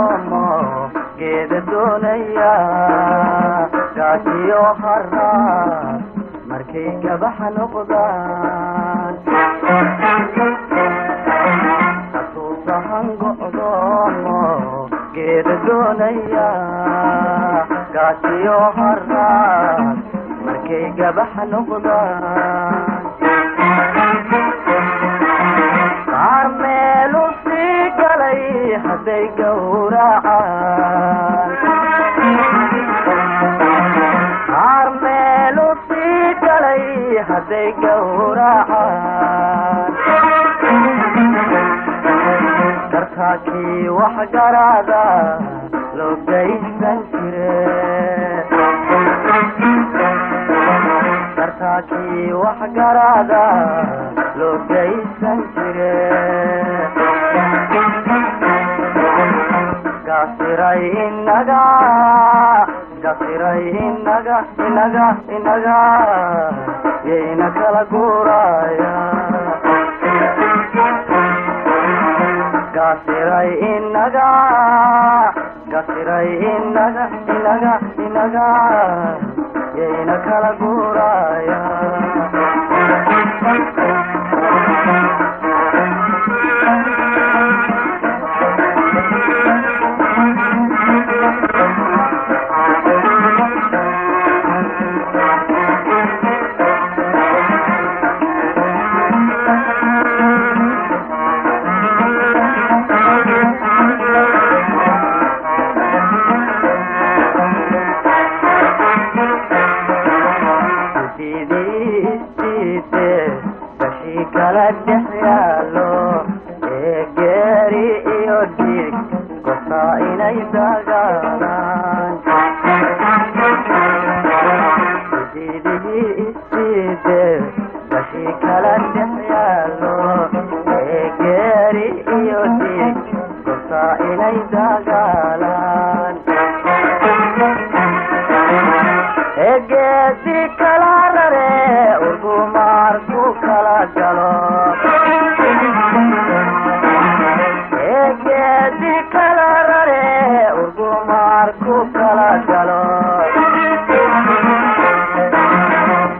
go'doomo geeda doonaya gaajiyo haraad markay gabaxa noqdaan xasuusahan go'doomo geeda doonaya gaajiyo haraad markay gabaxa noqdaan qaar meelu sii galay hadday gowracaan qaar meelu sii galay hadday gowracaan dartaakii wax garaada loo geysan jire dartaakii wax garaada loo geysan jire gasiray inaga gasiray inaga inaga inaga yayna kala guuraya gasiray inaga gasiray inaga inaga inaga yayna kala guuraya kala dhex yaalo ee geeri iyo dhiig gosaa inay dagaalaan udiidihii isdiide gashi kala dhex yaalo ee geeri iyo dhiig gosaa inay dagaalaan egeesi kala rare urgumaarku kala galo egeesi kala rare urgumaarku kala galo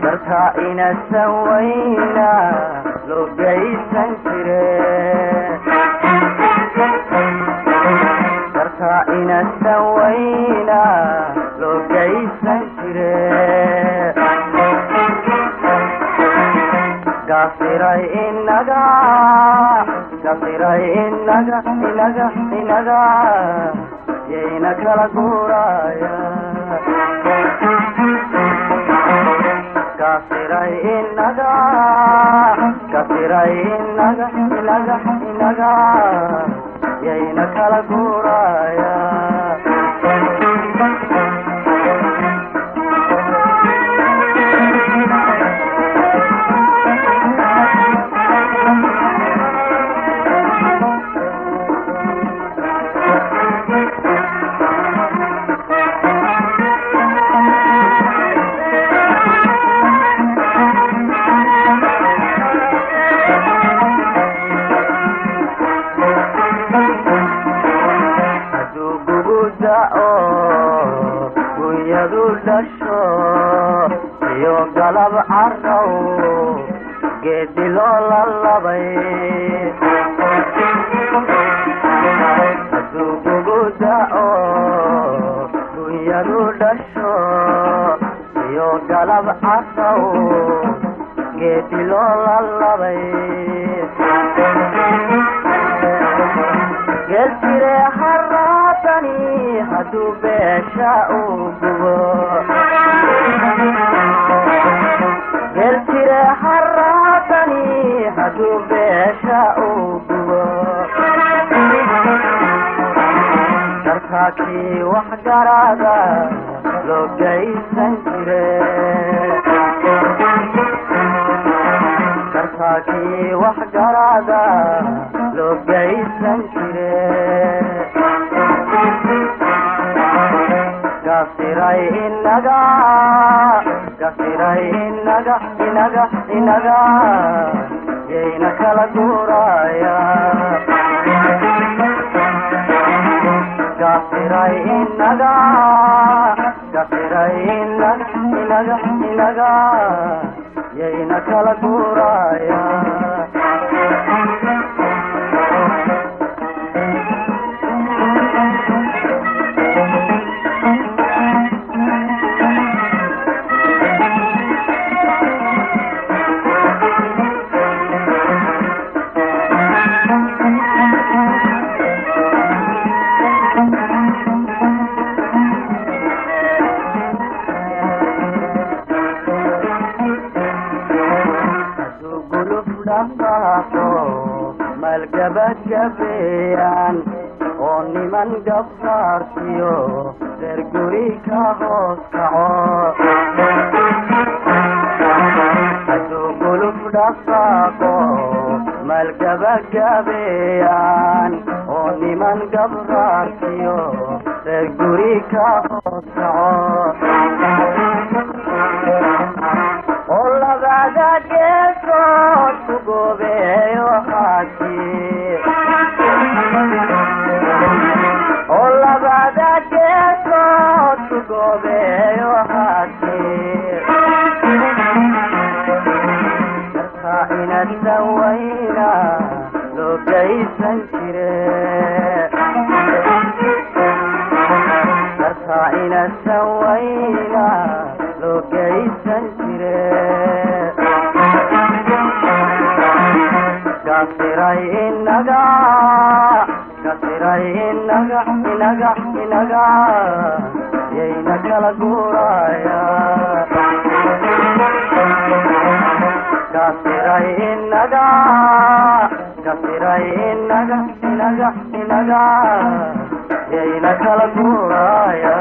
darta inasan weyna loo geysan jire darta inasan weyna loo geysan jire gasiray inaga gasiray inaga inaga inaga yayna kala guuraya gasiray inaga gasiray inaga inaga inaga yayna kala guuraya gunyadu dhasho iyo galab carow geedi loo lalabay hadduu kugu da'o gunyadu dhasho iyo galab carow geedi loo lalabay geeltire haraatani hadduu beesha uu gubo geeltire haraatani hadduu beesha uu gubo dartaakii wax garaada loo geysan jire dartaakii wax garaada loo geysan jire gasiray inaga gasiray inaga inaga inaga yayna kala guuraya Gasiray inaga, gasiray inaga, inaga, inaga yayna kala guuraya. Hadduu guluf dhaqaaqo maalgabagabeeyaan oo niman gabsaartiyo reer guri ka hoos kaco. Hadduu guluf dhaqaaqo maalgabagabeeyaan oo niman gabsaartiyo reer guri ka hoos kaco, oo labada geesood ku goobeeyo haati, oo labada geesood ku goobeeyo haati, gartaa inadsan wayna loo geysan jire, gartaa inadsan wayna loo geysan jire. Gasiray inaga, gasiray inaga, inaga, inaga yayna kala guuraya. Gasiray inaga, gasiray inaga, inaga, inaga yayna kala guuraya.